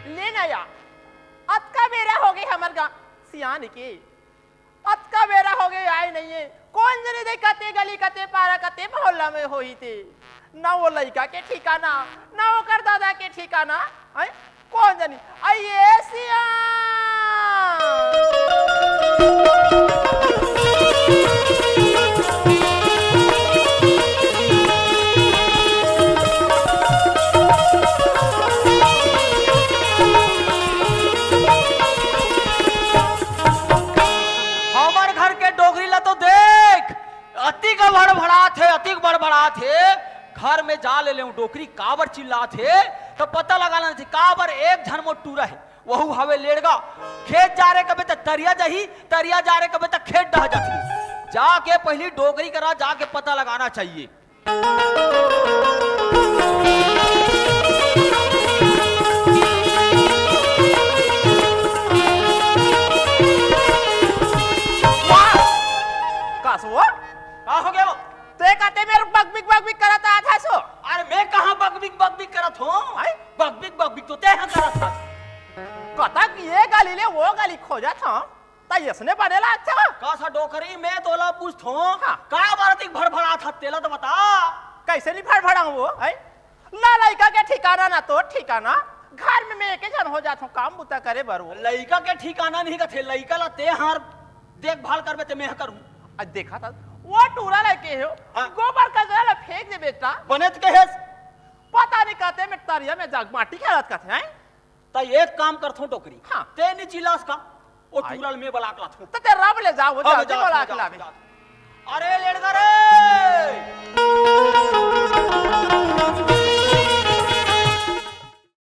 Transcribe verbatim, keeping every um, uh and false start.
ले ना या, अतका बेरा होगे हमर गा-, सियान के, अतका बेरा होगे आय नइये। कोन जनी दे कते गली, कते पारा, कते मोहल्ला में होही ते। ना वो लइका के ठिकाना, ना ओकर दादा के ठिकाना। हैं? कोन जनी? अइये सियान। हमर घर के डोकरी ला तो देख, अतिक भड़भड़ात हे, अतिक भड़भड़ात हे। घर में जा ले लेहूं, डोकरी काबर चिल्लात हे, त पता लगा लेना चाही, काबर एक झन मोर टूरा हे, वहू हवे लेड़गा। खेत जा रे कबे त तरिया जाही, तरिया जा रे कबे त खेत डह जाथे। जाके पहिली डोकरी करा जाके पता लगाना चाहिए। वाह! का सो? का हो गया वो? ते कहते मेरे बकबिक बकबिक करत आत हस ओ। अरे मैं कहाँ बकबिक बकबिक करत हों? आय? बकबिक बकबिक तो ते हा करत हस। कतक ये गली ले वो गली खोजत हों। त यसने बने लागथे वो। का सा डोकरी, मैं तोला पूछथों, हाँ। का बर अतिक भड़भड़ात हस तेला तो बता। कैसे नहीं भड़भड़ाऊं वो, हैं? ना लइका के ठिकाना, ना तोर ठिकाना। घर में मैं एके झन हो जात हों काम बुता करे बर वो। लइका के ठिकाना नहीं कथे, लइका ला ते हर देखभाल करबे ते मैं करूं। आज देखा था, वो टूरा लइके हो, हाँ। गोबर कचरा ला फेंक दे बेटा। बने त कहेस। पता नहीं कहते मैं तरिया में जाग माटी खेलत कहते हैं। त एक काम करथों डोकरी, हाँ। ते नी चिल्लास का, ओ आई। टूरा ल मैं बला के लाथों। त ते रब ले जाओ, हाँ, मैं जल्दी जात बला हों, के जात लावे। हों, जात हों। अरे लेड़गा रे!